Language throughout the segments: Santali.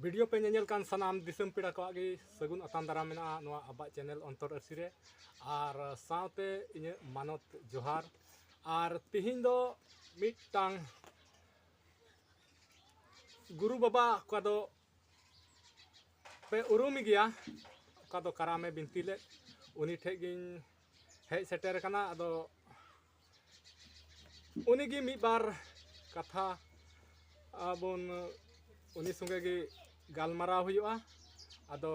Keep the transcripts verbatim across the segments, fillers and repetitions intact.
ᱵᱷᱤᱰᱤᱭᱳ ᱯᱮ ᱧᱮᱧᱮᱞ ᱠᱟᱱ ᱥᱟᱱᱟᱢ ᱫᱤᱥᱚᱢ ᱯᱮᱲᱟ ᱠᱚᱣᱟᱜ ᱜᱮ ᱥᱟᱹᱜᱩᱱ ᱟᱛᱟᱝ ᱫᱟᱨᱟᱢ ᱢᱮᱱᱟᱜᱼᱟ ᱱᱚᱣᱟ ᱟᱵᱚᱣᱟᱜ ᱪᱮᱱᱮᱞ ᱚᱱᱛᱚᱨ ᱟᱹᱨᱥᱤ ᱨᱮ, ᱟᱨ ᱥᱟᱶᱛᱮ ᱤᱧᱟᱹᱜ ᱢᱟᱱᱚᱛ ᱡᱚᱦᱟᱨ᱾ ᱟᱨ ᱛᱤᱦᱤᱧ ᱫᱚ ᱢᱤᱫᱴᱟᱝ ᱜᱩᱨᱩ ᱵᱟᱵᱟ, ᱚᱠᱟ ᱫᱚ ᱯᱮ ᱩᱨᱩᱢᱮ ᱜᱮᱭᱟ, ᱚᱠᱟ ᱫᱚ ᱠᱟᱨᱟᱢᱮ ᱵᱤᱱᱛᱤ ᱞᱮᱫ, ᱩᱱᱤ ᱴᱷᱮᱡ ᱜᱤᱧ ᱦᱮᱡ ᱥᱮᱴᱮᱨ ᱟᱠᱟᱱᱟ᱾ ᱟᱫᱚ ᱩᱱᱤᱜᱮ ᱢᱤᱫ ᱵᱟᱨ ᱠᱟᱛᱷᱟ ᱟᱵᱚᱱ ᱩᱱᱤ ᱥᱚᱸᱜᱮ ᱜᱮ ᱜᱟᱞᱢᱟᱨᱟᱣ ᱦᱩᱭᱩᱜᱼᱟ᱾ ᱟᱫᱚ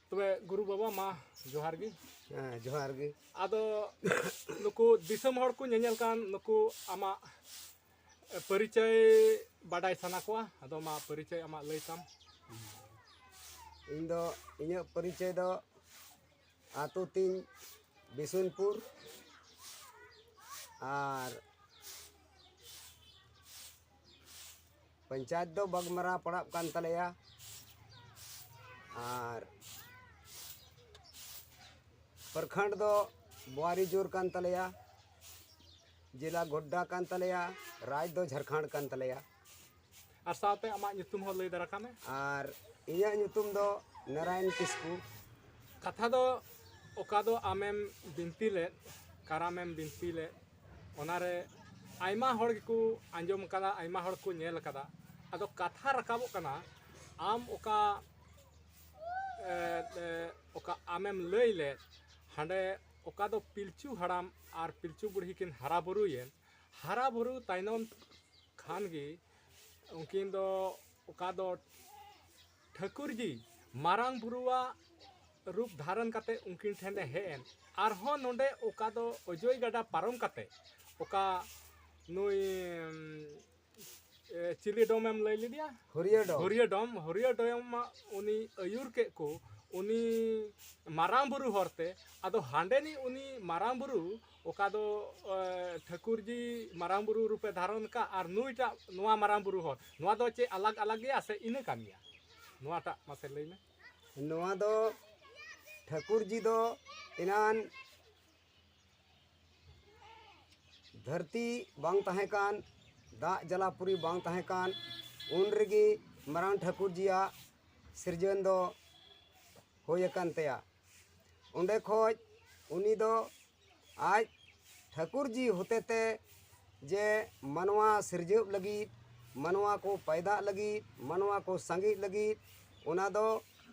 ᱛᱚᱵᱮ ᱜᱩᱨᱩ ᱵᱟᱵᱟ, ᱢᱟ ᱡᱚᱦᱟᱨ ᱜᱮ᱾ ᱦᱮᱸ, ᱡᱚᱦᱟᱨ ᱜᱮ᱾ ᱟᱫᱚ ᱱᱩᱠᱩ ᱫᱤᱥᱚᱢ ᱦᱚᱲ ᱠᱚ ᱧᱮᱧᱮᱞ ᱠᱟᱱ ᱱᱩᱠᱩ ᱟᱢᱟᱜ ᱯᱚᱨᱤᱪᱚᱭ ᱵᱟᱰᱟᱭ ᱥᱟᱱᱟ ᱠᱚᱣᱟ᱾ ᱟᱫᱚ ᱢᱟ ᱯᱚᱨᱤᱪᱚᱭ ᱟᱢᱟᱜ ᱞᱟᱹᱭ ᱛᱟᱢ᱾ ᱤᱧ ᱫᱚ, ᱤᱧᱟᱹᱜ ᱯᱚᱨᱤᱪᱚᱭ ᱫᱚ ᱟᱹᱛᱩ ᱛᱤᱧ ᱵᱤᱥᱩᱱᱯᱩᱨ, ᱟᱨ ᱯᱚᱧᱪᱟᱭᱮᱛ ᱫᱚ ᱵᱟᱜᱽᱢᱟᱨᱟ ᱯᱟᱲᱟᱜ ᱠᱟᱱ ᱛᱟᱞᱮᱭᱟ, ᱟᱨ ᱯᱨᱚᱠᱷᱚᱸᱰ ᱫᱚ ᱵᱳᱣᱟᱨᱤᱡᱳᱨ ᱠᱟᱱ ᱛᱟᱞᱮᱭᱟ, ᱡᱮᱞᱟ ᱜᱳᱰᱰᱟ ᱠᱟᱱ ᱛᱟᱞᱮᱭᱟ, ᱨᱟᱡᱽ ᱫᱚ ᱡᱷᱟᱲᱠᱷᱚᱸᱰ ᱠᱟᱱ ᱛᱟᱞᱮᱭᱟ᱾ ᱟᱨ ᱥᱟᱶᱛᱮ ᱟᱢᱟᱜ ᱧᱩᱛᱩᱢ ᱦᱚᱸ ᱞᱟᱹᱭ ᱫᱟᱨᱟ ᱠᱟᱜ ᱢᱮ᱾ ᱟᱨ ᱤᱧᱟᱹᱜ ᱧᱩᱛᱩᱢ ᱫᱚ ᱱᱟᱨᱟᱭᱚᱱ ᱠᱤᱥᱠᱩ᱾ ᱠᱟᱛᱷᱟ ᱫᱚ ᱚᱠᱟ ᱫᱚ ᱟᱢᱮᱢ ᱵᱤᱱᱛᱤ ᱞᱮᱫ, ᱠᱟᱨᱟᱢᱮᱢ ᱵᱤᱱᱛᱤ ᱞᱮᱫ, ᱚᱱᱟᱨᱮ ᱟᱭᱢᱟ ᱦᱚᱲ ᱜᱮᱠᱚ ᱟᱸᱡᱚᱢ ᱠᱟᱫᱟ, ᱟᱭᱢᱟ ᱦᱚᱲ ᱠᱚ ᱧᱮᱞ ᱠᱟᱫᱟ᱾ ᱟᱫᱚ ᱠᱟᱛᱷᱟ ᱨᱟᱠᱟᱵᱚᱜ ᱠᱟᱱᱟ, ᱟᱢ ᱚᱠᱟ, ᱮ, ᱮ, ᱚᱠᱟ ᱟᱢᱮᱢ ᱞᱟᱹᱭ ᱞᱮᱫ, ᱦᱟᱸᱰᱮ ᱚᱠᱟ ᱫᱚ ᱯᱤᱞᱪᱩ ᱦᱟᱲᱟᱢ ᱟᱨ ᱯᱤᱞᱪᱩ ᱵᱩᱲᱦᱤ ᱠᱤᱱ ᱦᱟᱨᱟ ᱵᱩᱨᱩᱭᱮᱱ, ᱦᱟᱨᱟ ᱵᱩᱨᱩ ᱛᱟᱭᱱᱚᱢ ᱠᱷᱟᱱ ᱜᱮ ᱩᱱᱠᱤᱱ ᱫᱚ ᱚᱠᱟ ᱫᱚ ᱴᱷᱟᱹᱠᱩᱨᱡᱤ ᱢᱟᱨᱟᱝ ᱵᱩᱨᱩᱣᱟᱜ ᱨᱩᱯ ᱫᱷᱟᱨᱚᱱ ᱠᱟᱛᱮ ᱩᱱᱠᱤᱱ ᱴᱷᱮᱱᱮ ᱦᱮᱡ ᱮᱱ᱾ ᱟᱨᱦᱚᱸ ᱱᱚᱰᱮ ᱚᱠᱟ ᱫᱚ ᱚᱡᱚᱭ ᱜᱟᱰᱟ ᱯᱟᱨᱚᱢ ᱠᱟᱛᱮ ᱚᱠᱟ ᱱᱩᱭ, ᱮ, ᱪᱤᱞᱤ ᱰᱚᱢᱮᱢ ᱞᱟᱹᱭ ᱞᱮᱫᱮᱭᱟ? ᱦᱩᱨᱤᱭᱟᱹ ᱰᱚᱢ᱾ ᱦᱩᱨᱤᱭᱟᱹ ᱰᱚᱢ, ᱦᱩᱨᱤᱭᱟᱹ ᱰᱚᱢ ᱩᱱᱤ ᱟᱹᱭᱩᱨ ᱠᱮᱫ ᱠᱚ ᱩᱱᱤ ᱢᱟᱨᱟᱝ ᱵᱩᱨᱩ ᱦᱚᱨᱛᱮ᱾ ᱟᱫᱚ ᱦᱟᱸᱰᱮᱱᱤᱡ ᱩᱱᱤ ᱢᱟᱨᱟᱝ ᱵᱩᱨᱩ ᱚᱠᱟ ᱫᱚ, ᱮ, ᱴᱷᱟᱹᱠᱩᱨᱡᱤ ᱢᱟᱨᱟᱝ ᱵᱩᱨᱩ ᱨᱩᱯᱮ ᱫᱷᱟᱨᱚᱱ ᱠᱟᱜ ᱟᱨ ᱱᱩᱭᱴᱟᱜ ᱱᱚᱣᱟ ᱢᱟᱨᱟᱝ ᱵᱩᱨᱩ ᱦᱚᱨ, ᱱᱚᱣᱟ ᱫᱚ ᱪᱮᱫ ᱟᱞᱟᱜᱽ ᱟᱞᱟᱜᱽ ᱜᱮᱭᱟ ᱥᱮ ᱤᱱᱟᱹ ᱠᱟᱱ ᱜᱮᱭᱟ? ᱱᱚᱣᱟᱴᱟᱜ ᱢᱟᱥᱮ ᱞᱟᱹᱭ ᱢᱮ᱾ ᱱᱚᱣᱟ ᱫᱚ ᱴᱷᱟᱹᱠᱩᱨᱡᱤ ᱫᱚ ᱮᱱᱟᱱ ᱫᱷᱟᱹᱨᱛᱤ ᱵᱟᱝ ᱛᱟᱦᱮᱸ ᱠᱟᱱ ᱫᱟᱜ ᱡᱟᱞᱟᱯᱩᱨᱤ ᱵᱟᱝ ᱛᱟᱦᱮᱸ ᱠᱟᱱ, ᱩᱱ ᱨᱮᱜᱮ ᱢᱟᱨᱟᱝ ᱴᱷᱟᱹᱠᱩᱨ ᱡᱤᱭᱟᱜ ᱥᱤᱨᱡᱚᱱ ᱫᱚ ᱦᱩᱭ ᱟᱠᱟᱱ ᱛᱟᱭᱟ᱾ ᱚᱸᱰᱮ ᱠᱷᱚᱡ ᱩᱱᱤ ᱫᱚ ᱟᱡ ᱴᱷᱟᱹᱠᱩᱨ ᱡᱤ ᱦᱚᱛᱮᱛᱮ ᱡᱮ ᱢᱟᱱᱣᱟ ᱥᱤᱨᱡᱟᱹᱣ ᱞᱟᱹᱜᱤᱫ, ᱢᱟᱱᱣᱟ ᱠᱚ ᱯᱟᱭᱫᱟᱜ ᱞᱟᱹᱜᱤᱫ, ᱢᱟᱱᱣᱟ ᱠᱚ ᱥᱟᱸᱜᱮᱜ ᱞᱟᱹᱜᱤᱫ, ᱚᱱᱟ ᱫᱚ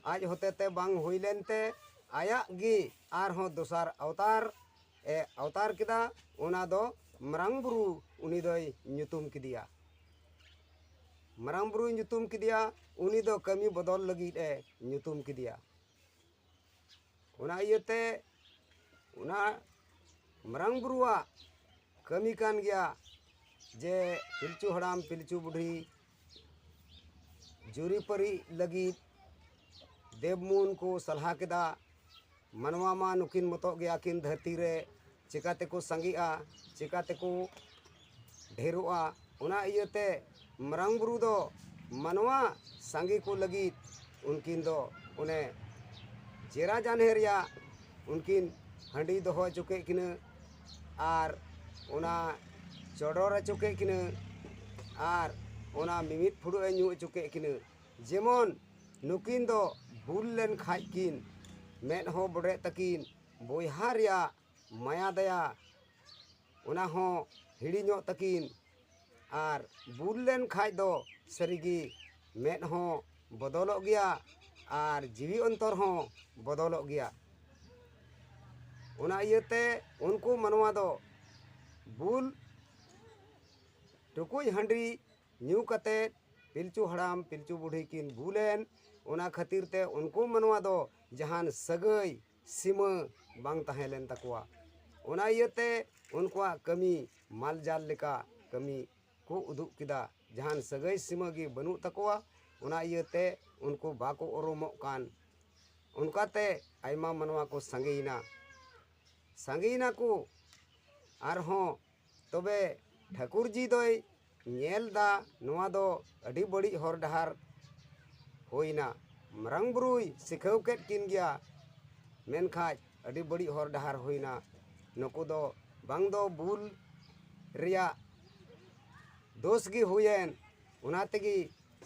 ᱟᱡ ᱦᱚᱛᱮᱛᱮ ᱵᱟᱝ ᱦᱩᱭ ᱞᱮᱱᱛᱮ ᱟᱭᱟᱜ ᱜᱮ ᱟᱨᱦᱚᱸ ᱫᱚᱥᱟᱨ ᱟᱣᱛᱟᱨ ᱮ ᱟᱣᱛᱟᱨ ᱠᱮᱫᱟ᱾ ᱚᱱᱟ ᱫᱚ ᱢᱟᱨᱟᱝ ᱵᱩᱨᱩ ᱩᱱᱤ ᱫᱚᱭ ᱧᱩᱛᱩᱢ ᱠᱮᱫᱮᱭᱟ᱾ ᱢᱟᱨᱟᱝ ᱵᱩᱨᱩᱭ ᱧᱩᱛᱩᱢ ᱠᱮᱫᱮᱭᱟ, ᱩᱱᱤ ᱫᱚ ᱠᱟᱹᱢᱤ ᱵᱚᱫᱚᱞ ᱞᱟᱹᱜᱤᱫ ᱮ ᱧᱩᱛᱩᱢ ᱠᱮᱫᱮᱭᱟ᱾ ᱚᱱᱟ ᱤᱭᱟᱹᱛᱮ ᱚᱱᱟ ᱢᱟᱨᱟᱝ ᱵᱩᱨᱩᱣᱟᱜ ᱠᱟᱹᱢᱤ ᱠᱟᱱ ᱜᱮᱭᱟ ᱡᱮ ᱯᱤᱞᱪᱩ ᱦᱟᱲᱟᱢ ᱯᱤᱞᱪᱩ ᱵᱩᱰᱷᱤ ᱡᱩᱨᱤᱯᱟᱹᱨᱤ ᱞᱟᱹᱜᱤᱫ ᱫᱮᱵᱽᱢᱩᱱ ᱠᱚ ᱥᱟᱞᱦᱟ ᱠᱮᱫᱟ᱾ ᱢᱟᱱᱣᱟ ᱢᱟ ᱱᱩᱠᱤᱱ ᱢᱚᱛᱚᱜ ᱜᱮᱭᱟ ᱠᱤᱱ ᱫᱷᱟᱹᱨᱛᱤ ᱨᱮ, ᱪᱮᱠᱟ ᱛᱮᱠᱚ ᱥᱟᱸᱜᱮᱜᱼᱟ, ᱪᱮᱠᱟ ᱛᱮᱠᱚ ᱰᱷᱮᱨᱚᱜᱼᱟ? ᱚᱱᱟ ᱤᱭᱟᱹᱛᱮ ᱢᱟᱨᱟᱝ ᱵᱩᱨᱩ ᱫᱚ ᱢᱟᱱᱣᱟ ᱥᱟᱸᱜᱮ ᱠᱚ ᱞᱟᱹᱜᱤᱫ ᱩᱱᱠᱤᱱ ᱫᱚ ᱚᱱᱮ ᱡᱮᱨᱟ ᱡᱟᱱᱦᱮ ᱨᱮᱭᱟᱜ ᱩᱱᱠᱤᱱ ᱦᱟᱺᱰᱤ ᱫᱚᱦᱚ ᱦᱚᱪᱚ ᱠᱮᱫ ᱠᱤᱱᱟᱹ ᱟᱨ ᱚᱱᱟ ᱪᱚᱰᱚᱨ ᱦᱚᱪᱚ ᱠᱮᱫ ᱠᱤᱱᱟᱹ ᱟᱨ ᱚᱱᱟ ᱢᱤᱢᱤᱫ ᱯᱷᱩᱲᱩᱜ ᱮ ᱧᱩ ᱦᱚᱪᱚ ᱠᱮᱫ ᱠᱤᱱᱟᱹ᱾ ᱡᱮᱢᱚᱱ ᱱᱩᱠᱤᱱ ᱫᱚ ᱵᱩᱞ ᱞᱮᱱ ᱠᱷᱟᱡ ᱠᱤᱱ ᱢᱮᱫ ᱦᱚᱸ ᱵᱚᱰᱨᱮᱜ ᱛᱟᱹᱠᱤᱱ, ᱵᱚᱭᱦᱟ ᱨᱮᱭᱟᱜ ᱢᱟᱭᱟ ᱫᱟᱭᱟ ᱚᱱᱟ ᱦᱚᱸ ᱦᱤᱲᱤᱧᱚᱜ ᱛᱟᱹᱠᱤᱱ᱾ ᱟᱨ ᱵᱩᱞ ᱞᱮᱱ ᱠᱷᱟᱡ ᱫᱚ ᱥᱟᱹᱨᱤᱜᱮ ᱢᱮᱫ ᱦᱚᱸ ᱵᱚᱫᱚᱞᱚᱜ ᱜᱮᱭᱟ ᱟᱨ ᱡᱤᱣᱤ ᱚᱱᱛᱚᱨ ᱦᱚᱸ ᱵᱚᱫᱚᱞᱚᱜ ᱜᱮᱭᱟ᱾ ᱚᱱᱟ ᱤᱭᱟᱹᱛᱮ ᱩᱱᱠᱩ ᱢᱟᱱᱣᱟ ᱫᱚ ᱵᱩᱞ ᱴᱩᱠᱩᱡ ᱦᱟᱺᱰᱤ ᱧᱩ ᱠᱟᱛᱮ ᱯᱤᱞᱪᱩ ᱦᱟᱲᱟᱢ ᱯᱤᱞᱪᱩ ᱵᱩᱰᱷᱤ ᱠᱤᱱ ᱵᱩᱞᱮᱱ, ᱚᱱᱟ ᱠᱷᱟᱹᱛᱤᱨ ᱛᱮ ᱩᱱᱠᱩ ᱢᱟᱱᱣᱟ ᱫᱚ ᱡᱟᱦᱟᱱ ᱥᱟᱹᱜᱟᱹᱭ ᱥᱤᱢᱟᱹ ᱵᱟᱝ ᱛᱟᱦᱮᱸ ᱞᱮᱱ ᱛᱟᱠᱚᱣᱟ᱾ ᱚᱱᱟ ᱤᱭᱟᱹᱛᱮ ᱩᱱᱠᱩᱣᱟᱜ ᱠᱟᱹᱢᱤ ᱢᱟᱞᱡᱟᱞ ᱞᱮᱠᱟ ᱠᱟᱹᱢᱤ ᱠᱚ ᱩᱫᱩᱜ ᱠᱮᱫᱟ᱾ ᱡᱟᱦᱟᱱ ᱥᱟᱹᱜᱟᱹᱭ ᱥᱤᱢᱟᱹ ᱜᱮ ᱵᱟᱹᱱᱩᱜ ᱛᱟᱠᱚᱣᱟ᱾ ᱚᱱᱟ ᱤᱭᱟᱹᱛᱮ ᱩᱱᱠᱩ ᱵᱟᱠᱚ ᱩᱨᱩᱢᱚᱜ ᱠᱟᱱ᱾ ᱚᱱᱠᱟᱛᱮ ᱟᱭᱢᱟ ᱢᱟᱱᱣᱟ ᱠᱚ ᱥᱟᱸᱜᱮᱭᱮᱱᱟ᱾ ᱥᱟᱸᱜᱮᱭᱮᱱᱟ ᱠᱚ ᱟᱨᱦᱚᱸ᱾ ᱛᱚᱵᱮ ᱴᱷᱟᱹᱠᱩᱨ ᱡᱤ ᱫᱚᱭ ᱧᱮᱞ ᱫᱟ ᱱᱚᱣᱟ ᱫᱚ ᱟᱹᱰᱤ ᱵᱟᱹᱲᱤᱡ ᱦᱚᱨ ᱰᱟᱦᱟᱨ ᱦᱩᱭᱱᱟ᱾ ᱢᱟᱨᱟᱝ ᱵᱩᱨᱩᱭ ᱥᱤᱠᱷᱟᱹᱣ ᱠᱮᱫ ᱠᱤᱱ ᱜᱮᱭᱟ, ᱢᱮᱱᱠᱷᱟᱡ ᱟᱹᱰᱤ ᱵᱟᱹᱲᱤᱡ ᱦᱚᱨ ᱰᱟᱦᱟᱨ ᱦᱩᱭᱱᱟ᱾ ᱱᱩᱠᱩ ᱫᱚ ᱵᱟᱝ ᱫᱚ ᱵᱩᱞ ᱨᱮᱭᱟᱜ ᱫᱳᱥ ᱜᱮ ᱦᱩᱭᱮᱱ, ᱚᱱᱟ ᱛᱮᱜᱮ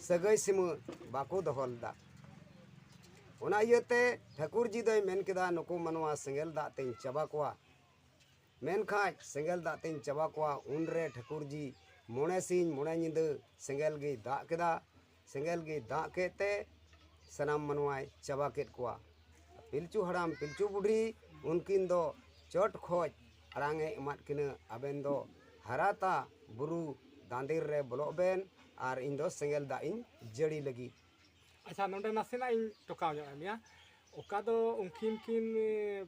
ᱥᱟᱹᱜᱟᱹᱭ ᱥᱤᱢᱟᱹ ᱵᱟᱠᱚ ᱫᱚᱦᱚ ᱞᱮᱫᱟ᱾ ᱚᱱᱟ ᱤᱭᱟᱹᱛᱮ ᱴᱷᱟᱹᱠᱩᱨ ᱡᱤ ᱫᱚᱭ ᱢᱮᱱ ᱠᱮᱫᱟ, ᱱᱩᱠᱩ ᱢᱟᱱᱣᱟ ᱥᱮᱸᱜᱮᱞ ᱫᱟᱜ ᱛᱮᱧ ᱪᱟᱵᱟ ᱠᱚᱣᱟ᱾ ᱢᱮᱱᱠᱷᱟᱡ ᱥᱮᱸᱜᱮᱞ ᱫᱟᱜ ᱛᱮᱧ ᱪᱟᱵᱟ ᱠᱚᱣᱟ᱾ ᱩᱱᱨᱮ ᱴᱷᱟᱹᱠᱩᱨ ᱡᱤ ᱢᱚᱬᱮ ᱥᱤᱧ ᱢᱚᱬᱮ ᱧᱤᱫᱟᱹ ᱥᱮᱸᱜᱮᱞ ᱜᱮᱭ ᱫᱟᱜ ᱠᱮᱫᱟ᱾ ᱥᱮᱸᱜᱮᱞ ᱜᱮᱭ ᱫᱟᱜ ᱠᱮᱫ ᱛᱮ ᱥᱟᱱᱟᱢ ᱢᱟᱱᱣᱟᱭ ᱪᱟᱵᱟ ᱠᱮᱫ ᱠᱚᱣᱟ᱾ ᱯᱤᱞᱪᱩ ᱦᱟᱲᱟᱢ ᱯᱤᱞᱪᱩ ᱵᱩᱰᱷᱤ ᱩᱱᱠᱤᱱ ᱫᱚ ᱪᱚᱴ ᱠᱷᱚᱡ ᱟᱲᱟᱝ ᱮ ᱮᱢᱟᱫ ᱠᱤᱱᱟᱹ, ᱟᱵᱮᱱ ᱫᱚ ᱦᱟᱨᱟᱛᱟ ᱵᱩᱨᱩ ᱫᱟᱸᱫᱮᱨ ᱨᱮ ᱵᱚᱞᱚᱜ ᱵᱮᱱ ᱟᱨ ᱤᱧ ᱫᱚ ᱥᱮᱸᱜᱮᱞ ᱫᱟᱜ ᱤᱧ ᱡᱟᱹᱲᱤ ᱞᱟᱹᱜᱤᱫ᱾ ᱟᱪᱪᱷᱟ, ᱱᱚᱰᱮ ᱱᱟᱥᱮᱱᱟᱜ ᱤᱧ ᱴᱚᱠᱟᱣ ᱧᱚᱜ ᱮᱫ ᱢᱮᱭᱟ᱾ ᱚᱠᱟ ᱫᱚ ᱩᱱᱠᱤᱱ ᱠᱤᱱ ᱮ,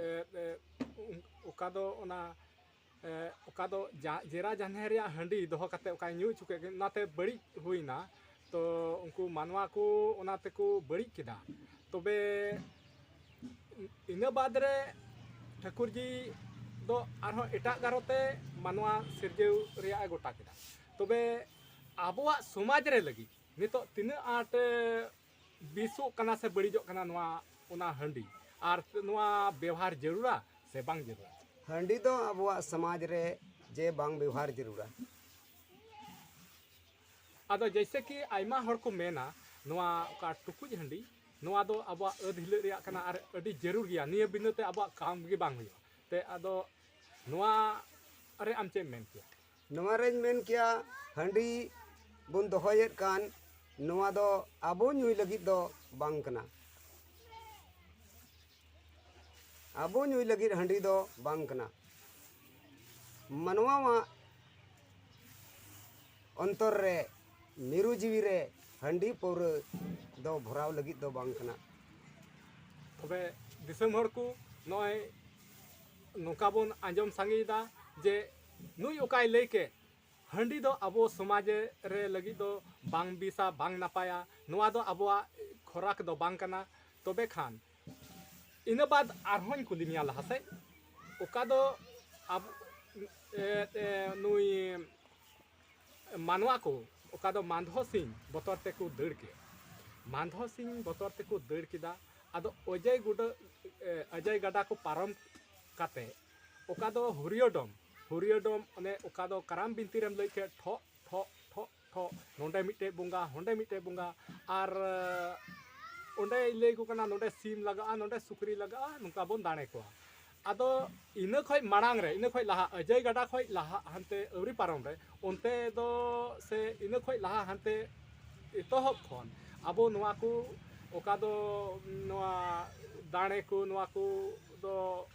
ᱮ, ᱮ, ᱚᱠᱟ ᱫᱚ ᱚᱱᱟ ᱮ, ᱚᱠᱟ ᱫᱚ ᱡᱟ- ᱡᱮᱨᱟ ᱡᱟᱱᱦᱮ ᱨᱮᱭᱟᱜ ᱦᱟᱺᱰᱤ ᱫᱚᱦᱚ ᱠᱟᱛᱮ ᱚᱠᱟᱭ ᱧᱩ ᱦᱚᱪᱚ ᱠᱮᱫ ᱠᱤᱱ, ᱚᱱᱟᱛᱮ ᱵᱟᱹᱲᱤᱡ ᱦᱩᱭᱱᱟ᱾ ᱛᱚ ᱩᱱᱠᱩ ᱢᱟᱱᱣᱟ ᱠᱚ ᱚᱱᱟ ᱛᱮᱠᱚ ᱵᱟᱹᱲᱤᱡ ᱠᱮᱫᱟ᱾ ᱛᱚᱵᱮ ᱤᱱᱟᱹ ᱵᱟᱫᱽ ᱨᱮ ᱴᱷᱟᱹᱠᱩᱨ ᱡᱤ ᱫᱚ ᱟᱨᱦᱚᱸ ᱮᱴᱟᱜ ᱜᱟᱨᱚᱛᱮ ᱢᱟᱱᱣᱟ ᱥᱤᱨᱡᱟᱹᱣ ᱨᱮᱭᱟᱜ ᱮ ᱜᱚᱴᱟ ᱠᱮᱫᱟ᱾ ᱛᱚᱵᱮ ᱟᱵᱚᱣᱟᱜ ᱥᱚᱢᱟᱡᱽ ᱨᱮ ᱞᱟᱹᱜᱤᱫ ᱱᱤᱛᱚᱜ ᱛᱤᱱᱟᱹᱜ ᱟᱸᱴ ᱵᱤᱥᱚᱜ ᱠᱟᱱᱟ ᱥᱮ ᱵᱟᱹᱲᱤᱡᱚᱜ ᱠᱟᱱᱟ ᱱᱚᱣᱟ, ᱚᱱᱟ ᱦᱟᱺᱰᱤ, ᱟᱨ ᱱᱚᱣᱟ ᱵᱮᱣᱦᱟᱨ ᱡᱟᱹᱨᱩᱲᱟ ᱥᱮ ᱵᱟᱝ ᱡᱟᱹᱨᱩᱲᱟ? ᱦᱟᱺᱰᱤ ᱫᱚ ᱟᱵᱚᱣᱟᱜ ᱥᱚᱢᱟᱡᱽ ᱨᱮ ᱡᱮ ᱵᱟᱝ ᱵᱮᱣᱦᱟᱨ ᱡᱟᱹᱨᱩᱲᱟ᱾ ᱟᱫᱚ ᱡᱮᱭᱥᱮ ᱠᱤ ᱟᱭᱢᱟ ᱦᱚᱲ ᱠᱚ ᱢᱮᱱᱟ, ᱱᱚᱣᱟ ᱚᱠᱟ ᱴᱩᱠᱩᱡ ᱦᱟᱺᱰᱤ, ᱱᱚᱣᱟ ᱫᱚ ᱟᱵᱚᱣᱟᱜ ᱟᱹᱫ ᱦᱤᱞᱟᱹᱜ ᱨᱮᱭᱟᱜ ᱠᱟᱱᱟ ᱟᱨ ᱟᱹᱰᱤ ᱡᱟᱹᱨᱩᱲ ᱜᱮᱭᱟ, ᱱᱤᱭᱟᱹ ᱵᱤᱱᱟᱹ ᱛᱮ ᱟᱵᱚᱣᱟᱜ ᱠᱟᱢ ᱜᱮ ᱵᱟᱝ ᱦᱩᱭᱩᱜᱼᱟ᱾ ᱛᱮ ᱟᱫᱚ ᱱᱚᱣᱟ ᱨᱮ ᱟᱢ ᱪᱮᱫ ᱮᱢ ᱢᱮᱱ ᱠᱮᱭᱟ? ᱱᱚᱣᱟ ᱨᱮᱧ ᱢᱮᱱ ᱠᱮᱭᱟ, ᱦᱟᱺᱰᱤ ᱵᱚᱱ ᱫᱚᱦᱚᱭᱮᱫ ᱠᱟᱱ, ᱱᱚᱣᱟ ᱫᱚ ᱟᱵᱚ ᱧᱩᱭ ᱞᱟᱹᱜᱤᱫ ᱫᱚ ᱵᱟᱝ ᱠᱟᱱᱟ᱾ ᱟᱵᱚ ᱧᱩᱭ ᱞᱟᱹᱜᱤᱫ ᱦᱟᱺᱰᱤ ᱫᱚ ᱵᱟᱝ ᱠᱟᱱᱟ᱾ ᱢᱟᱱᱣᱟᱣᱟᱜ ᱚᱱᱛᱚᱨ ᱨᱮ, ᱢᱤᱨᱩ ᱡᱤᱣᱤ ᱨᱮ ᱦᱟᱺᱰᱤ ᱯᱟᱹᱣᱨᱟᱹ ᱫᱚ ᱵᱷᱚᱨᱟᱣ ᱞᱟᱹᱜᱤᱫ ᱫᱚ ᱵᱟᱝ ᱠᱟᱱᱟ᱾ ᱛᱚᱵᱮ ᱫᱤᱥᱚᱢ ᱦᱚᱲ ᱠᱚ ᱱᱚᱜᱼᱚᱭ ᱱᱚᱝᱠᱟ ᱵᱚᱱ ᱟᱸᱡᱚᱢ ᱥᱟᱸᱜᱮᱭᱮᱫᱟ ᱡᱮ ᱱᱩᱭ ᱚᱠᱟᱭ ᱞᱟᱹᱭ ᱠᱮᱫ, ᱦᱟᱺᱰᱤ ᱫᱚ ᱟᱵᱚ ᱥᱚᱢᱟᱡᱽ ᱨᱮ ᱞᱟᱹᱜᱤᱫ ᱫᱚ ᱵᱟᱝ ᱵᱮᱥᱟ, ᱵᱟᱝ ᱱᱟᱯᱟᱭᱟ, ᱱᱚᱣᱟ ᱫᱚ ᱟᱵᱚᱣᱟᱜ ᱠᱷᱚᱨᱟᱠ ᱫᱚ ᱵᱟᱝ ᱠᱟᱱᱟ᱾ ᱛᱚᱵᱮ ᱠᱷᱟᱱ ᱤᱱᱟᱹ ᱵᱟᱫ ᱟᱨᱦᱚᱸᱧ ᱠᱩᱞᱤ ᱢᱮᱭᱟ ᱞᱟᱦᱟ ᱥᱮᱫ, ᱚᱠᱟ ᱫᱚ ᱟᱵᱚ ᱮ, ᱮ, ᱱᱩᱭ ᱢᱟᱱᱣᱟ ᱠᱚ ᱚᱠᱟ ᱫᱚ ᱢᱟᱱᱫᱷᱚ ᱥᱤᱝ ᱵᱚᱛᱚᱨ ᱛᱮᱠᱚ ᱫᱟᱹᱲ ᱠᱮᱫ, ᱢᱟᱱᱫᱷᱚ ᱥᱤᱝ ᱵᱚᱛᱚᱨ ᱛᱮᱠᱚ ᱫᱟᱹᱲ ᱠᱮᱫᱟ᱾ ᱟᱫᱚ ᱚᱡᱚᱭ ᱜᱩᱰᱟᱹ ᱮ, ᱚᱡᱚᱭ ᱜᱟᱰᱟ ᱠᱚ ᱯᱟᱨᱚᱢ ᱠᱟᱛᱮ ᱚᱠᱟ ᱫᱚ ᱦᱩᱨᱤᱭᱚᱰᱚᱢ ᱵᱷᱩᱨᱤᱭᱟᱹ ᱰᱚᱢ, ᱚᱱᱮ ᱚᱠᱟ ᱫᱚ ᱠᱟᱨᱟᱢ ᱵᱤᱱᱛᱤ ᱨᱮᱢ ᱞᱟᱹᱭ ᱠᱮᱫ, ᱴᱷᱚᱜ ᱴᱷᱚᱜ ᱴᱷᱚᱜ ᱴᱷᱚᱜ, ᱱᱚᱰᱮ ᱢᱤᱫᱴᱮᱡ ᱵᱚᱸᱜᱟ, ᱦᱚᱸᱰᱮ ᱢᱤᱫᱴᱮᱡ ᱵᱚᱸᱜᱟ, ᱟᱨ ᱚᱸᱰᱮ ᱞᱟᱹᱭ ᱟᱠᱚ ᱠᱟᱱᱟ ᱱᱚᱰᱮ ᱥᱤᱢ ᱞᱟᱜᱟᱜᱼᱟ, ᱱᱚᱰᱮ ᱥᱩᱠᱨᱤ ᱞᱟᱜᱟᱜᱼᱟ, ᱱᱚᱝᱠᱟ ᱵᱚᱱ ᱫᱟᱲᱮ ᱠᱚᱣᱟ᱾ ᱟᱫᱚ ᱤᱱᱟᱹ ᱠᱷᱚᱡ ᱢᱟᱲᱟᱝ ᱨᱮ, ᱤᱱᱟᱹ ᱠᱷᱚᱡ ᱞᱟᱦᱟ, ᱚᱡᱚᱭ ᱜᱟᱰᱟ ᱠᱷᱚᱡ ᱞᱟᱦᱟ ᱦᱟᱱᱛᱮ ᱟᱹᱣᱨᱤ ᱯᱟᱨᱚᱢ ᱨᱮ, ᱚᱱᱛᱮ ᱫᱚ ᱥᱮ ᱤᱱᱟᱹ ᱠᱷᱚᱡ ᱞᱟᱦᱟ ᱦᱟᱱᱛᱮ ᱮᱛᱚᱦᱚᱵ ᱠᱷᱚᱱ ᱟᱵᱚ ᱱᱚᱣᱟ ᱠᱚ, ᱚᱠᱟ ᱫᱚ ᱱᱚᱣᱟ ᱫᱟᱲᱮ ᱠᱚ, ᱱᱚᱣᱟ ᱠᱚ ᱫᱚ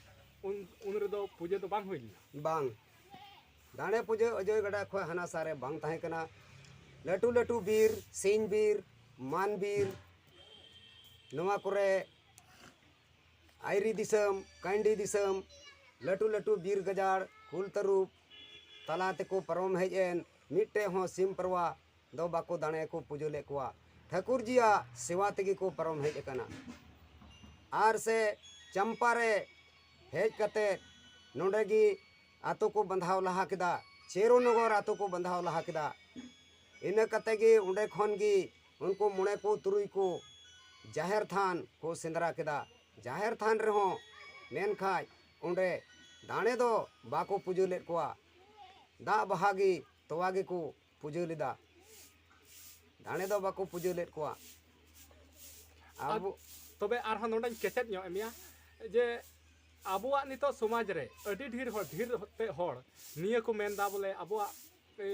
ᱩᱱ, ᱩᱱ ᱨᱮᱫᱚ ᱯᱩᱡᱟᱹ ᱫᱚ ᱵᱟᱝ ᱦᱩᱭ ᱞᱮᱱᱟ᱾ ᱵᱟᱝ, ᱫᱟᱲᱮ ᱯᱩᱡᱟᱹ ᱚᱡᱚᱭ ᱜᱟᱰᱟ ᱠᱷᱚᱱ ᱦᱟᱱᱟ ᱥᱟ ᱨᱮ ᱵᱟᱝ ᱛᱟᱦᱮᱸ ᱠᱟᱱᱟ᱾ ᱞᱟᱹᱴᱩ ᱞᱟᱹᱴᱩ ᱵᱤᱨ, ᱥᱤᱧ ᱵᱤᱨ, ᱢᱟᱱ ᱵᱤᱨ, ᱱᱚᱣᱟ ᱠᱚᱨᱮ ᱟᱭᱨᱤ ᱫᱤᱥᱚᱢ, ᱠᱟᱺᱰᱤ ᱫᱤᱥᱚᱢ, ᱞᱟᱹᱴᱩ ᱞᱟᱹᱴᱩ ᱵᱤᱨ ᱜᱟᱡᱟᱲ, ᱠᱩᱞ ᱛᱟᱹᱨᱩᱵ ᱛᱟᱞᱟ ᱛᱮᱠᱚ ᱯᱟᱨᱚᱢ ᱦᱮᱡ ᱮᱱ, ᱢᱤᱫᱴᱮᱡ ᱦᱚᱸ ᱥᱤᱢ ᱯᱟᱨᱣᱟ ᱫᱚ ᱵᱟᱠᱚ ᱫᱟᱲᱮ ᱠᱚ ᱯᱩᱡᱟᱹ ᱞᱮᱫ ᱠᱚᱣᱟ᱾ ᱴᱷᱟᱹᱠᱩᱨ ᱡᱤᱭᱟᱜ ᱥᱮᱣᱟ ᱛᱮᱜᱮ ᱠᱚ ᱯᱟᱨᱚᱢ ᱦᱮᱡ ᱟᱠᱟᱱᱟ᱾ ᱟᱨ ᱥᱮ ᱪᱟᱢᱯᱟ ᱨᱮ ᱦᱮᱡ ᱠᱟᱛᱮ ᱱᱚᱰᱮ ᱜᱮ ᱟᱛᱳ ᱠᱚ ᱵᱟᱸᱫᱷᱟᱣ ᱞᱟᱦᱟ ᱠᱮᱫᱟ, ᱪᱮᱨᱳ ᱱᱚᱜᱚᱨ ᱟᱛᱳ ᱠᱚ ᱵᱟᱸᱫᱷᱟᱣ ᱞᱟᱦᱟ ᱠᱮᱫᱟ᱾ ᱤᱱᱟᱹ ᱠᱟᱛᱮ ᱜᱮ ᱚᱸᱰᱮ ᱠᱷᱚᱱ ᱜᱮ ᱩᱱᱠᱩ ᱢᱚᱬᱮ ᱠᱚ ᱛᱩᱨᱩᱭ ᱠᱚ ᱡᱟᱦᱮᱨ ᱛᱷᱟᱱ ᱠᱚ ᱥᱮᱸᱫᱽᱨᱟ ᱠᱮᱫᱟ᱾ ᱡᱟᱦᱮᱨ ᱛᱷᱟᱱ ᱨᱮᱦᱚᱸ ᱢᱮᱱᱠᱷᱟᱡ ᱚᱸᱰᱮ ᱫᱟᱲᱮ ᱫᱚ ᱵᱟᱠᱚ ᱯᱩᱡᱟᱹ ᱞᱮᱫ ᱠᱚᱣᱟ, ᱫᱟᱜ ᱵᱟᱦᱟ ᱜᱮ, ᱛᱚᱣᱟ ᱜᱮᱠᱚ ᱯᱩᱡᱟᱹ ᱞᱮᱫᱟ᱾ ᱫᱟᱲᱮ ᱫᱚ ᱵᱟᱠᱚ ᱯᱩᱡᱟᱹ ᱞᱮᱫ ᱠᱚᱣᱟ᱾ ᱟᱵᱚ ᱛᱚᱵᱮ ᱟᱨᱦᱚᱸ ᱱᱚᱰᱮᱧ ᱠᱮᱪᱮᱫ ᱧᱚᱜ ᱮᱫ ᱢᱮᱭᱟ ᱡᱮ ᱟᱵᱚᱣᱟᱜ ᱱᱤᱛᱚᱜ ᱥᱚᱢᱟᱡᱽ ᱨᱮ ᱟᱹᱰᱤ ᱰᱷᱮᱨ ᱦᱚᱲ, ᱰᱷᱮᱨ ᱛᱮ ᱦᱚᱲ ᱱᱤᱭᱟᱹ ᱠᱚ ᱢᱮᱱᱫᱟ ᱵᱚᱞᱮ ᱟᱵᱚᱣᱟᱜ, ᱮ,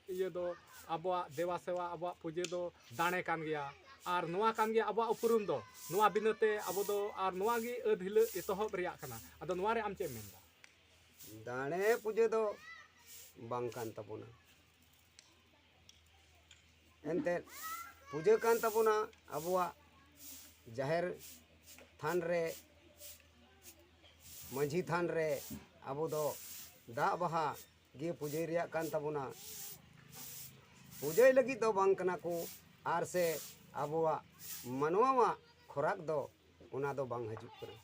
ᱤᱭᱟᱹ ᱫᱚ, ᱟᱵᱚᱣᱟᱜ ᱫᱮᱵᱟ ᱥᱮᱵᱟ, ᱟᱵᱚᱣᱟᱜ ᱯᱩᱡᱟᱹ ᱫᱚ ᱫᱟᱲᱮ ᱠᱟᱱ ᱜᱮᱭᱟ, ᱟᱨ ᱱᱚᱣᱟ ᱠᱟᱱ ᱜᱮᱭᱟ ᱟᱵᱚᱣᱟᱜ ᱩᱯᱨᱩᱢ ᱫᱚ᱾ ᱱᱚᱣᱟ ᱵᱤᱱᱟᱹ ᱛᱮ ᱟᱵᱚ ᱫᱚ, ᱟᱨ ᱱᱚᱣᱟ ᱜᱮ ᱟᱹᱫ ᱦᱤᱞᱟᱹᱜ ᱮᱛᱚᱦᱚᱵ ᱨᱮᱭᱟᱜ ᱠᱟᱱᱟ᱾ ᱟᱫᱚ ᱱᱚᱣᱟ ᱨᱮ ᱟᱢ ᱪᱮᱫ ᱮᱢ ᱢᱮᱱᱫᱟ? ᱫᱟᱲᱮ ᱯᱩᱡᱟᱹ ᱫᱚ ᱵᱟᱝ ᱠᱟᱱ ᱛᱟᱵᱚᱱᱟ᱾ ᱮᱱᱛᱮᱫ ᱯᱩᱡᱟᱹ ᱠᱟᱱ ᱛᱟᱵᱚᱱᱟ ᱟᱵᱚᱣᱟᱜ ᱡᱟᱦᱮᱨ ᱛᱷᱟᱱ ᱨᱮ, ᱢᱟᱹᱡᱷᱤ ᱛᱷᱟᱱ ᱨᱮ ᱟᱵᱚ ᱫᱚ ᱫᱟᱜ ᱵᱟᱦᱟ ᱜᱮ ᱯᱩᱡᱟᱹᱭ ᱨᱮᱭᱟᱜ ᱠᱟᱱ ᱛᱟᱵᱚᱱᱟ᱾ ᱯᱩᱡᱟᱹᱭ ᱞᱟᱹᱜᱤᱫ ᱫᱚ ᱵᱟᱝ ᱠᱟᱱᱟ ᱠᱚ, ᱟᱨ ᱥᱮ ᱟᱵᱚᱣᱟᱜ ᱢᱟᱱᱣᱟᱣᱟᱜ ᱠᱷᱚᱨᱟᱠ ᱫᱚ ᱚᱱᱟ ᱫᱚ ᱵᱟᱝ ᱦᱤᱡᱩᱜ ᱠᱟᱱᱟ᱾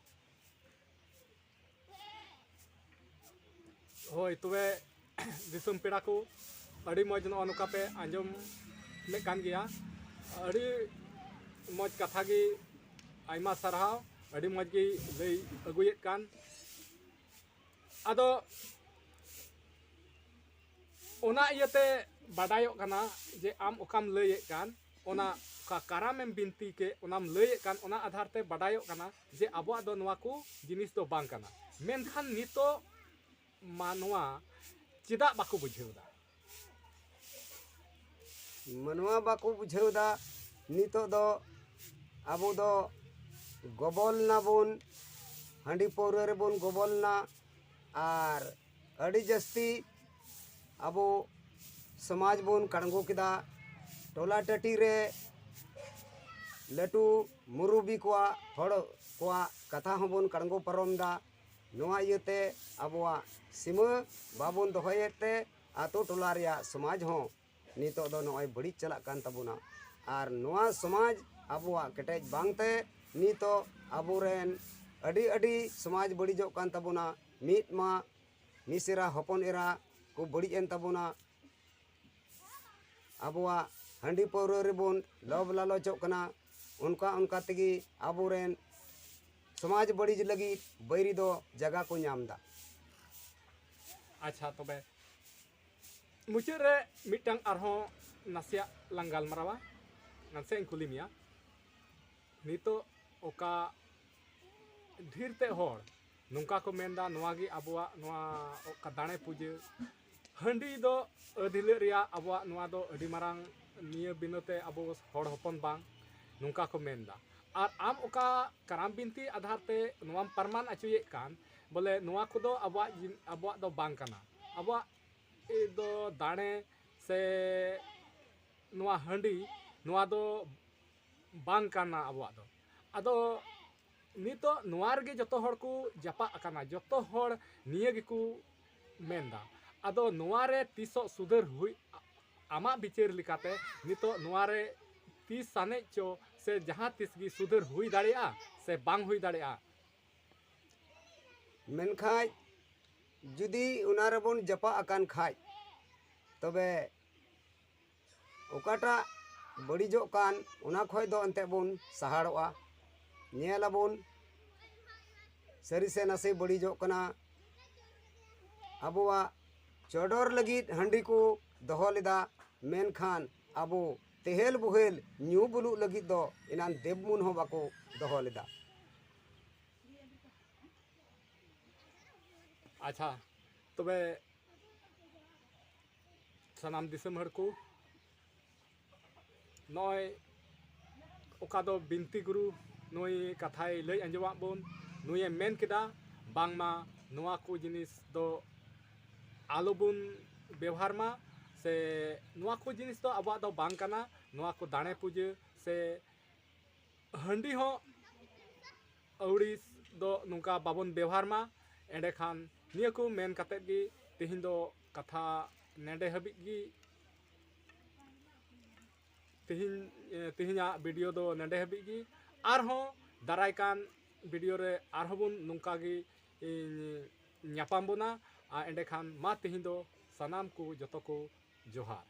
ᱦᱳᱭ, ᱛᱚᱵᱮ ᱫᱤᱥᱚᱢ ᱯᱮᱲᱟ ᱠᱚ, ᱟᱹᱰᱤ ᱢᱚᱡᱽ ᱱᱚᱜᱼᱚ ᱱᱚᱝᱠᱟ ᱯᱮ ᱟᱸᱡᱚᱢ ᱞᱮᱫ ᱠᱟᱱ ᱜᱮᱭᱟ᱾ ᱟᱹᱰᱤ ᱢᱚᱡᱽ ᱠᱟᱛᱷᱟ ᱜᱮ, ᱟᱭᱢᱟ ᱥᱟᱨᱦᱟᱣ᱾ ᱟᱹᱰᱤ ᱢᱚᱡᱽ ᱜᱮ ᱞᱟᱹᱭ ᱟᱹᱜᱩᱭᱮᱫ ᱠᱟᱱ᱾ ᱟᱫᱚ ᱚᱱᱟ ᱤᱭᱟᱹᱛᱮ ᱵᱟᱰᱟᱭᱚᱜ ᱠᱟᱱᱟ ᱡᱮ ᱟᱢ ᱚᱠᱟᱢ ᱞᱟᱹᱭᱮᱫ ᱠᱟᱱ, ᱚᱱᱟ ᱚᱠᱟ ᱠᱟᱨᱟᱢᱮᱢ ᱵᱤᱱᱛᱤ ᱠᱮᱫ, ᱚᱱᱟᱢ ᱞᱟᱹᱭᱮᱫ ᱠᱟᱱ, ᱚᱱᱟ ᱟᱫᱷᱟᱨ ᱛᱮ ᱵᱟᱰᱟᱭᱚᱜ ᱠᱟᱱᱟ ᱡᱮ ᱟᱵᱚᱣᱟᱜ ᱫᱚ ᱱᱚᱣᱟ ᱠᱚ ᱡᱤᱱᱤᱥ ᱫᱚ ᱵᱟᱝ ᱠᱟᱱᱟ᱾ ᱢᱮᱱᱠᱷᱟᱱ ᱱᱤᱛᱚᱜ ᱢᱟᱱᱣᱟ ᱪᱮᱫᱟᱜ ᱵᱟᱠᱚ ᱵᱩᱡᱷᱟᱹᱣ ᱮᱫᱟ? ᱢᱟᱱᱣᱟ ᱵᱟᱠᱚ ᱵᱩᱡᱷᱟᱹᱣ ᱮᱫᱟ᱾ ᱱᱤᱛᱚᱜ ᱫᱚ ᱟᱵᱚ ᱫᱚ ᱜᱚᱵᱚᱞ ᱱᱟᱵᱚᱱ, ᱦᱟᱺᱰᱤ ᱯᱟᱹᱣᱨᱟᱹ ᱨᱮᱵᱚᱱ ᱜᱚᱵᱚᱞ ᱱᱟ, ᱟᱨ ᱟᱹᱰᱤ ᱡᱟᱹᱥᱛᱤ ᱟᱵᱚ ᱥᱚᱢᱟᱡᱽ ᱵᱚᱱ ᱠᱟᱲᱜᱚ ᱠᱮᱫᱟ᱾ ᱴᱚᱞᱟ ᱴᱟᱹᱴᱤ ᱨᱮ ᱞᱟᱹᱴᱩ ᱢᱩᱨᱩᱵᱤ ᱠᱚᱣᱟᱜ, ᱦᱚᱲ ᱠᱚᱣᱟᱜ ᱠᱟᱛᱷᱟ ᱦᱚᱸᱵᱚᱱ ᱠᱟᱲᱜᱚ ᱯᱟᱨᱚᱢ ᱮᱫᱟ᱾ ᱱᱚᱣᱟ ᱤᱭᱟᱹᱛᱮ ᱟᱵᱚᱣᱟᱜ ᱥᱤᱢᱟᱹ ᱵᱟᱵᱚᱱ ᱫᱚᱦᱚᱭᱮᱫ ᱛᱮ ᱟᱛᱳ ᱴᱚᱞᱟ ᱨᱮᱭᱟᱜ ᱥᱚᱢᱟᱡᱽ ᱦᱚᱸ ᱱᱤᱛᱚᱜ ᱫᱚ ᱱᱚᱜᱼᱚᱭ ᱵᱟᱹᱲᱤᱡ ᱪᱟᱞᱟᱜ ᱠᱟᱱ ᱛᱟᱵᱚᱱᱟ᱾ ᱟᱨ ᱱᱚᱣᱟ ᱥᱚᱢᱟᱡᱽ ᱟᱵᱚᱣᱟᱜ ᱠᱮᱴᱮᱡ ᱵᱟᱝᱛᱮ ᱱᱤᱛᱚᱜ ᱟᱵᱚᱨᱮᱱ ᱟᱹᱰᱤ ᱟᱹᱰᱤ ᱥᱚᱢᱟᱡᱽ ᱵᱟᱹᱲᱤᱡᱚᱜ ᱠᱟᱱ ᱛᱟᱵᱚᱱᱟ᱾ ᱢᱤᱫ ᱢᱟ ᱢᱤᱥᱮᱨᱟ ᱦᱚᱯᱚᱱ ᱮᱨᱟ ᱠᱚ ᱵᱟᱹᱲᱤᱡ ᱮᱱ ᱛᱟᱵᱚᱱᱟ, ᱟᱵᱚᱣᱟᱜ ᱦᱟᱺᱰᱤ ᱯᱟᱹᱣᱨᱟᱹ ᱨᱮᱵᱚᱱ ᱞᱚᱵᱷ ᱞᱟᱞᱚᱪᱚᱜ ᱠᱟᱱᱟ᱾ ᱚᱱᱠᱟ ᱚᱱᱠᱟ ᱛᱮᱜᱮ ᱟᱵᱚᱨᱮᱱ ᱥᱚᱢᱟᱡᱽ ᱵᱟᱹᱲᱤᱡ ᱞᱟᱹᱜᱤᱫ ᱵᱟᱹᱭᱨᱤ ᱫᱚ ᱡᱟᱭᱜᱟ ᱠᱚ ᱧᱟᱢ ᱮᱫᱟ᱾ ᱟᱪᱪᱷᱟ, ᱛᱚᱵᱮ ᱢᱩᱪᱟᱹᱫ ᱨᱮ ᱢᱤᱫᱴᱟᱝ ᱟᱨᱦᱚᱸ ᱱᱟᱥᱮᱭᱟᱜ ᱞᱟᱝ ᱜᱟᱞᱢᱟᱨᱟᱣᱟ, ᱱᱟᱥᱮᱭᱟᱜ ᱤᱧ ᱠᱩᱞᱤ ᱢᱮᱭᱟ᱾ ᱱᱤᱛᱚᱜ ᱚᱠᱟ ᱰᱷᱮᱨ ᱛᱮ ᱦᱚᱲ ᱱᱚᱝᱠᱟ ᱠᱚ ᱢᱮᱱᱫᱟ, ᱱᱚᱣᱟ ᱜᱮ ᱟᱵᱚᱣᱟᱜ ᱱᱚᱣᱟ ᱚᱠᱟ ᱫᱟᱲᱮ ᱯᱩᱡᱟᱹ, ᱦᱟᱺᱰᱤ ᱫᱚ ᱟᱹᱫ ᱦᱤᱞᱟᱹᱜ ᱨᱮᱭᱟᱜ ᱟᱵᱚᱣᱟᱜ ᱱᱚᱣᱟ ᱫᱚ ᱟᱹᱰᱤ ᱢᱟᱨᱟᱝ ᱱᱤᱭᱟᱹ ᱵᱤᱱᱟᱹ ᱛᱮ ᱟᱵᱚ ᱦᱚᱲ ᱦᱚᱯᱚᱱ ᱵᱟᱝ, ᱱᱚᱝᱠᱟ ᱠᱚ ᱢᱮᱱᱫᱟ᱾ ᱟᱨ ᱟᱢ ᱚᱠᱟ ᱠᱟᱨᱟᱢ ᱵᱤᱱᱛᱤ ᱟᱫᱷᱟᱨ ᱛᱮ ᱱᱚᱣᱟᱢ ᱯᱨᱚᱢᱟᱱ ᱚᱪᱚᱭᱮᱫ ᱠᱟᱱ, ᱵᱚᱞᱮ ᱱᱚᱣᱟ ᱠᱚᱫᱚ ᱟᱵᱚᱣᱟᱜ ᱡᱤᱱ-, ᱟᱵᱚᱣᱟᱜ ᱫᱚ ᱵᱟᱝ ᱠᱟᱱᱟ, ᱟᱵᱚᱣᱟᱜ ᱫᱚ ᱫᱟᱲᱮ ᱥᱮ ᱱᱚᱣᱟ ᱦᱟᱺᱰᱤ, ᱱᱚᱣᱟ ᱫᱚ ᱵᱟᱝ ᱠᱟᱱᱟ ᱟᱵᱚᱣᱟᱜ ᱫᱚ᱾ ᱟᱫᱚ ᱱᱤᱛᱚᱜ ᱱᱚᱣᱟ ᱨᱮᱜᱮ ᱡᱚᱛᱚ ᱦᱚᱲ ᱠᱚ ᱡᱟᱯᱟᱜ ᱟᱠᱟᱱᱟ, ᱡᱚᱛᱚ ᱦᱚᱲ ᱱᱤᱭᱟᱹ ᱜᱮᱠᱚ ᱢᱮᱱᱫᱟ᱾ ᱟᱫᱚ ᱱᱚᱣᱟ ᱨᱮ ᱛᱤᱥᱚᱜ ᱥᱩᱫᱷᱟᱹᱨ ᱦᱩᱭ, ᱟᱢᱟᱜ ᱵᱤᱪᱟᱹᱨ ᱞᱮᱠᱟᱛᱮ ᱱᱤᱛᱚᱜ ᱱᱚᱣᱟ ᱨᱮ ᱛᱤᱥ ᱟᱱᱮᱡ ᱪᱚ ᱥᱮ ᱡᱟᱦᱟᱸ ᱛᱤᱥ ᱜᱮ ᱥᱩᱫᱷᱟᱹᱨ ᱦᱩᱭ ᱫᱟᱲᱮᱭᱟᱜᱼᱟ ᱥᱮ ᱵᱟᱝ ᱦᱩᱭ ᱫᱟᱲᱮᱭᱟᱜᱼᱟ? ᱢᱮᱱᱠᱷᱟᱡ ᱡᱩᱫᱤ ᱚᱱᱟ ᱨᱮᱵᱚᱱ ᱡᱟᱯᱟᱜ ᱟᱠᱟᱱ ᱠᱷᱟᱡ, ᱛᱚᱵᱮ ᱚᱠᱟᱴᱟᱜ ᱵᱟᱹᱲᱤᱡᱚᱜ ᱠᱟᱱ, ᱚᱱᱟ ᱠᱷᱚᱡ ᱫᱚ ᱮᱱᱛᱮ ᱵᱚᱱ ᱥᱟᱦᱟᱲᱚᱜᱼᱟ᱾ ᱧᱮᱞ ᱟᱵᱚᱱ, ᱥᱟᱹᱨᱤ ᱥᱮ ᱱᱟᱥᱮ ᱵᱟᱹᱲᱤᱡᱚᱜ ᱠᱟᱱᱟ᱾ ᱟᱵᱚᱣᱟᱜ ᱪᱚᱰᱚᱨ ᱞᱟᱹᱜᱤᱫ ᱦᱟᱺᱰᱤ ᱠᱚ ᱫᱚᱦᱚ ᱞᱮᱫᱟ, ᱢᱮᱱᱠᱷᱟᱱ ᱟᱵᱚ ᱛᱮᱦᱮᱞ ᱵᱚᱦᱮᱞ ᱧᱩ ᱵᱩᱞᱩᱜ ᱞᱟᱹᱜᱤᱫ ᱫᱚ ᱮᱱᱟᱱ ᱫᱮᱵᱽᱢᱩᱱ ᱦᱚᱸ ᱵᱟᱠᱚ ᱫᱚᱦᱚ ᱞᱮᱫᱟ᱾ ᱟᱪᱪᱷᱟ, ᱛᱚᱵᱮ ᱥᱟᱱᱟᱢ ᱫᱤᱥᱚᱢ ᱦᱚᱲ ᱠᱚ, ᱱᱚᱜᱼᱚᱭ ᱚᱠᱟ ᱫᱚ ᱵᱤᱱᱛᱤ ᱜᱩᱨᱩ ᱱᱩᱭ ᱠᱟᱛᱷᱟᱭ ᱞᱟᱹᱭ ᱟᱸᱡᱚᱢᱟᱫ ᱵᱚᱱ, ᱱᱩᱭᱮ ᱢᱮᱱ ᱠᱮᱫᱟ ᱵᱟᱝᱢᱟ ᱱᱚᱣᱟ ᱠᱚ ᱡᱤᱱᱤᱥ ᱫᱚ ᱟᱞᱚᱵᱚᱱ ᱵᱮᱣᱦᱟᱨ ᱢᱟ, ᱥᱮ ᱱᱚᱣᱟ ᱠᱚ ᱡᱤᱱᱤᱥ ᱫᱚ ᱟᱵᱚᱣᱟᱜ ᱫᱚ ᱵᱟᱝ ᱠᱟᱱᱟ, ᱱᱚᱣᱟ ᱠᱚ ᱫᱟᱲᱮ ᱯᱩᱡᱟᱹ ᱥᱮ ᱦᱟᱺᱰᱤ ᱦᱚᱸ ᱟᱹᱣᱲᱤ ᱫᱚ ᱱᱚᱝᱠᱟ ᱵᱟᱵᱚᱱ ᱵᱮᱣᱦᱟᱨ ᱢᱟ᱾ ᱮᱸᱰᱮᱠᱷᱟᱱ ᱱᱤᱭᱟᱹ ᱠᱚ ᱢᱮᱱ ᱠᱟᱛᱮᱫ ᱜᱮ ᱛᱮᱦᱮᱧ ᱫᱚ ᱠᱟᱛᱷᱟ ᱱᱮᱰᱮ ᱦᱟᱹᱵᱤᱡ ᱜᱮ, ᱛᱮᱦᱮᱧ, ᱮ, ᱛᱮᱦᱮᱧᱟᱜ ᱵᱷᱤᱰᱤᱭᱳ ᱫᱚ ᱱᱮᱰᱮ ᱦᱟᱹᱵᱤᱡ ᱜᱮ᱾ ᱟᱨᱦᱚᱸ ᱫᱟᱨᱟᱭ ᱠᱟᱱ ᱵᱷᱤᱰᱤᱭᱳ ᱨᱮ ᱟᱨᱦᱚᱸ ᱵᱚᱱ ᱱᱚᱝᱠᱟ ᱜᱮ, ᱮ, ᱧᱟᱯᱟᱢ ᱵᱚᱱᱟ᱾ ᱟᱨ ᱮᱸᱰᱮᱠᱷᱟᱱ ᱢᱟ ᱛᱮᱦᱮᱧ ᱫᱚ ᱥᱟᱱᱟᱢ ᱠᱚ ᱡᱚᱛᱚ ᱠᱚ ᱡᱚᱦᱟᱨ᱾